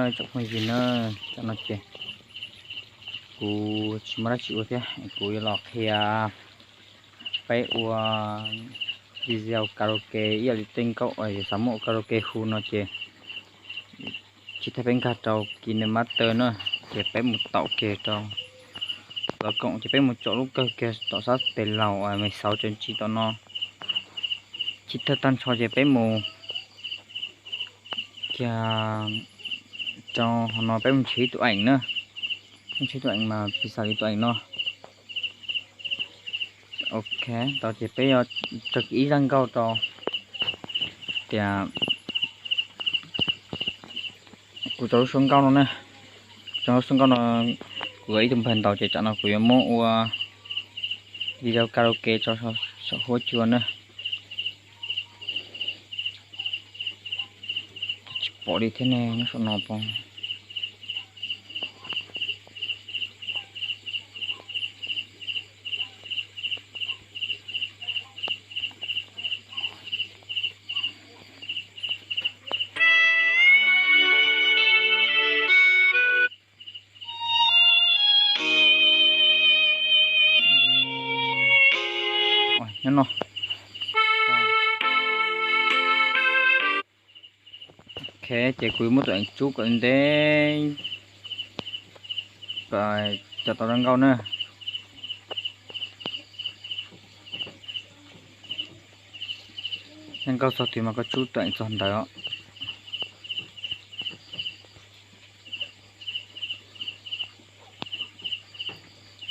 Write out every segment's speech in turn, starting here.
Tsoom phooj ywg na, tam no ces kuv tsis muaj dab tsi ua thiab, kuv yuav los qhia peb ua video karaoke ib yam li tej nkauj uas yus xav muab ua karaoke hu no ces tsis thaij peb nkag rau KineMaster na, ces peb mus taum kiag rau lawv koom ces peb mus tsom lub kawg kiag tom sab tes laug uas me xauv tsev ntsis tom no. Tsis thaij tag nrho ces peb mus kiag rau hauv no peb mus ntsib tus eem na, peb ntsib tus eem mas piv xam li tus eem no. Ok, tau ces peb yuav tso kiag ib zaj nkauj rau tias kuv tso lub suab nkauj no na, tso lub suab nkauj no, kuv ib tug npawg ntaus ces tsam no kuv yuav muab ua video karaoke tso saum huab cua na. Tsis pom li thiab ne, nyob saum no pom. Nyob no. Ok, ces kuv yuav muab tus eem tsub kom ntev kom cov tau zaj nkauj na. Zaj nkauj txog twg mas koj tsub tus eem txog ntawd os.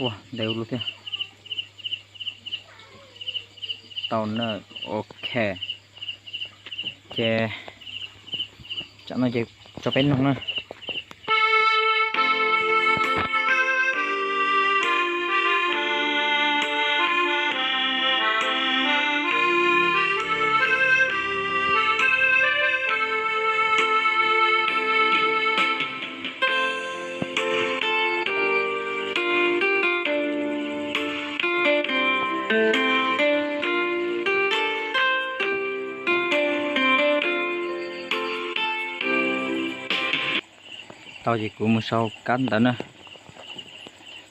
Ua ntev ua luaj thiab. Tau na, ok. Ces tsam no ces tso peb noog na. Tau ces kuv mus sau kab ntawv na.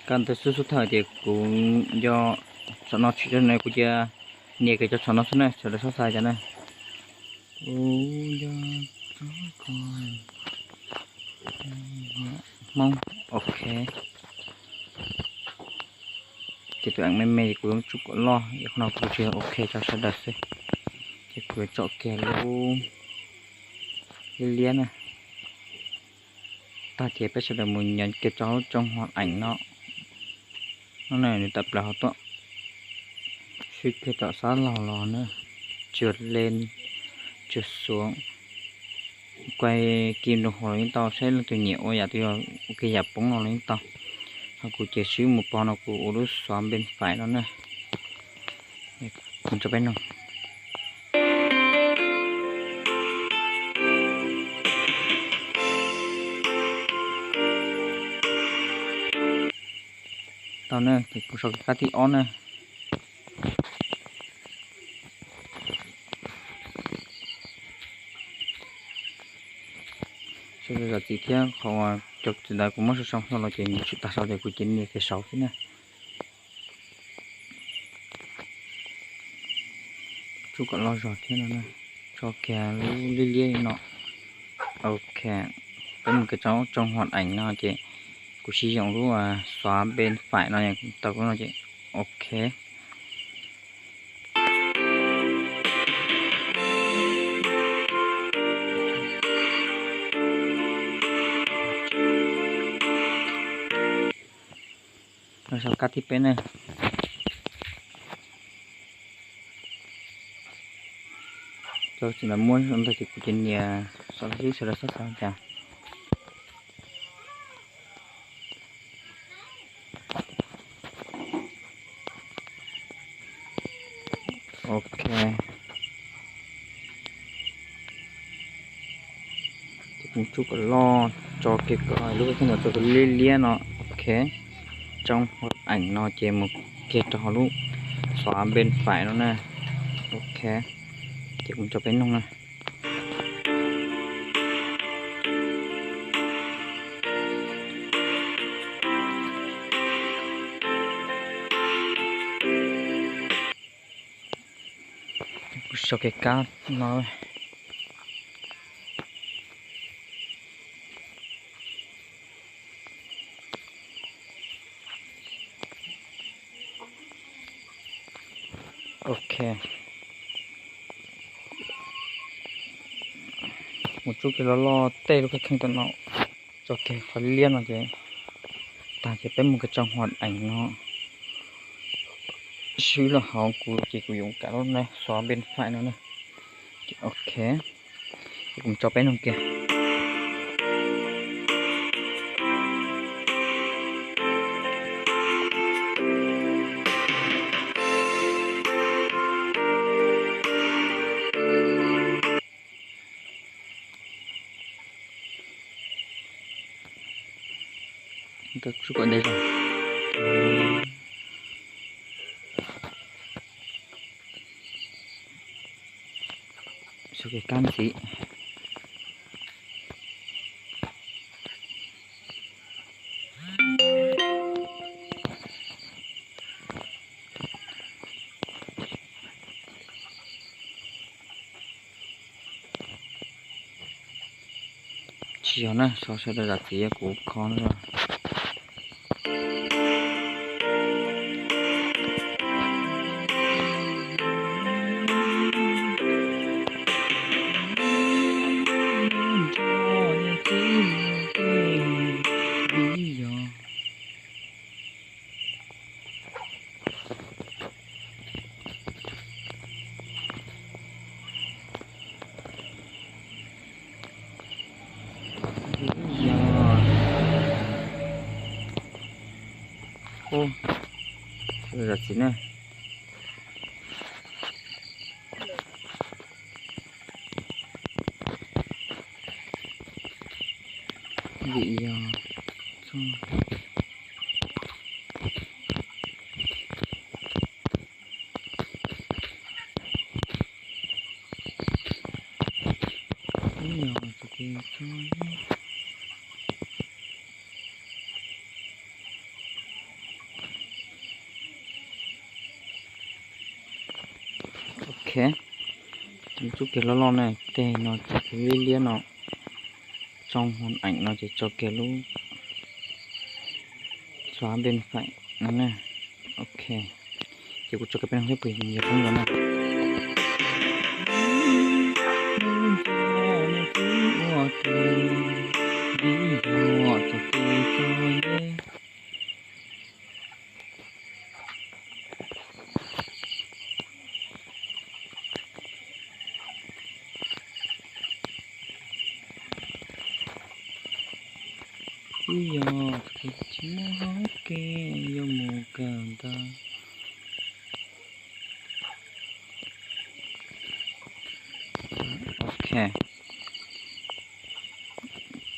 Kab ntawv xub xub thawj ces kuv nco tsam no tsis tau no kuv cia nias kiag cov tsam no xwb na, sawv daws txhob xav cas na. Kuv nco Hmoob, ok. Ces tus eem me me kuv yuav tsub kom loj, qhov no kuv tsis ok tso sawv daws xwb. Ces kuv yuav tsom kiag lub liab liab na. Tag ces peb sawv daws mus nyeem kiag rau lub tsoo hua eem no. No na, nws tawm plaws hauv tuaj, swb kiag tom sab laug los na, trượt lên, trượt xuống, quay kim đồng hồ los yeej tau, saib leej twg nyiam ua yam twg, ua kiag yam poob no los yeej tau. Ho kuv ces swb mus pog no kuv ua lub xóa bên phải no na. Kuv tso peb noog. Tau na, ces kuv sau kab thib ob na. Sau zam txim thiab, qhov cov txiv ntawd kuv muab sau sau los ces nws tsis tag sau ces kuv cia nias kiag saud xwb na. Tsub kom loj zog thiab no na. Tso kiag lub liab liab no. Ok, peb mus kiag rau tsoo hua eem no ces kuv siv zog lub xóa bên phải no tau no ces ok. Sau kab thib peb na. Cov txiv ntawd muab ntag ces kuv cia nias saud xwb, sawv daws txhob xav cas. Ok. Ces kuv tsub kom loj, tso kiag kom lub kab thib no tso kiag liab liab no. Ok, tsoo hua eem no ces mus kiag rau hauv lub xóa bên phải no na. Ok, ces kuv tso peb noog na. Sau kev kab no. Ok, mus tsuj kev loj loj tej lub kheej kheej tam no, tso kiag qhov liab no ces tag ces peb mus kev tsoo hos eem no. Swb los hauv kuv ces kuv yuav kam lub ne xov npen faim no na. Ok, ces kuv tso peb noog kiag. Tsuj kom ntev zog. Sau kev kab ntxiv. Tsis yog na, xov sawv daws zam txim, kuv kho no. Ub, zam txim na. Vim yog txog ib yog txog kev txog yeb. Ok, tsuj kiag loj loj na, tej no tso kiag liab liab no, tsoo hos eem no ces tso kiag lub xov npen faim no na. Ok, ces kuv tso kiag peb noog thiab pw yog peb no na. Twb yog tsis muaj hauv kev yuav mus kawm ntawv. Ok,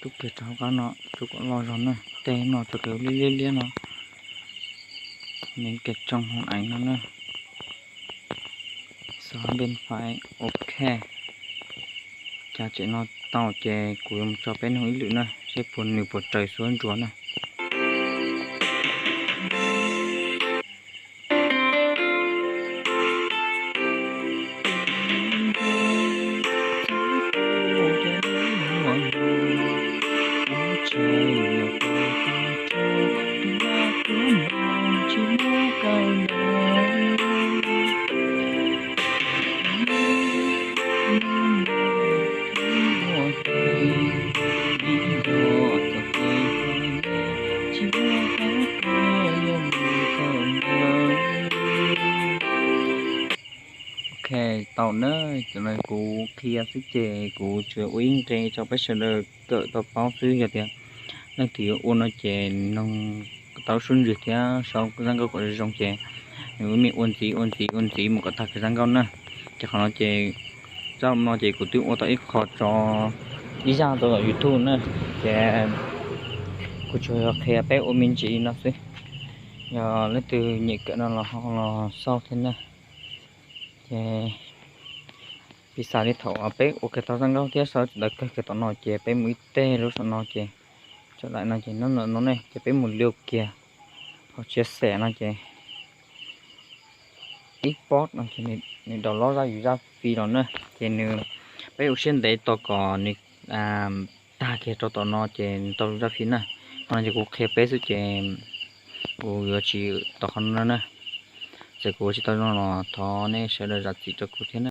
tsuj kiag rau hauv qab no, tsuj kom loj zog na, tej no tso kiag liab liab liab no, nws kev tsoo hos eem no na. Xov npen faim, ok. Cas tsem no tau ces kuv yuav mus tso peb noog ib lwm na, seb puas nws puas raws xuab ntsuav na. Ok, tau na, cov no kuv qhia xwb ces kuv tsuas ua ib nqe tso peb sawv daws kawm tau paub xwb. Yog tias leej twg yuav ua no ces noog tau lub sub ntsws thiab sau zaj nkauj kom zoo zoo ces nws ua ntxiv ua ntxiv ua ntxiv mus kom tag kawg zaj nkauj na. Ces qhov no ces zaj no ces kuv twb ua tau ib qho tso ib zaj rau tom YouTube na, ces kuv tsuas yog qhia peb ua me ntsis no xwb. Yog leej twg nyiam kawm no los ho los xauj thiab na. Ces piv xam li thaum peb ua kiag tau zaj nkauj thiab sau ntawv kawg kiag tom no ces peb mus ib teg lub saum no ces tso daim no ces no ne ces peb mus liu kiag hauv chia sẻ no ces ib pob no ces nws nws download zaj yus zaj fij los na, ces nws, peb ua siab ntev tos kom nws tag kiag rau tom no ces nws tau zaj fij na. Qhov no ces kuv qhia peb xwb ces kuv yuav tsis tos qhov no na. Txawm kuv ua tsis tau zoo los thov nej sawv daws zam txim rau kuv thiab na.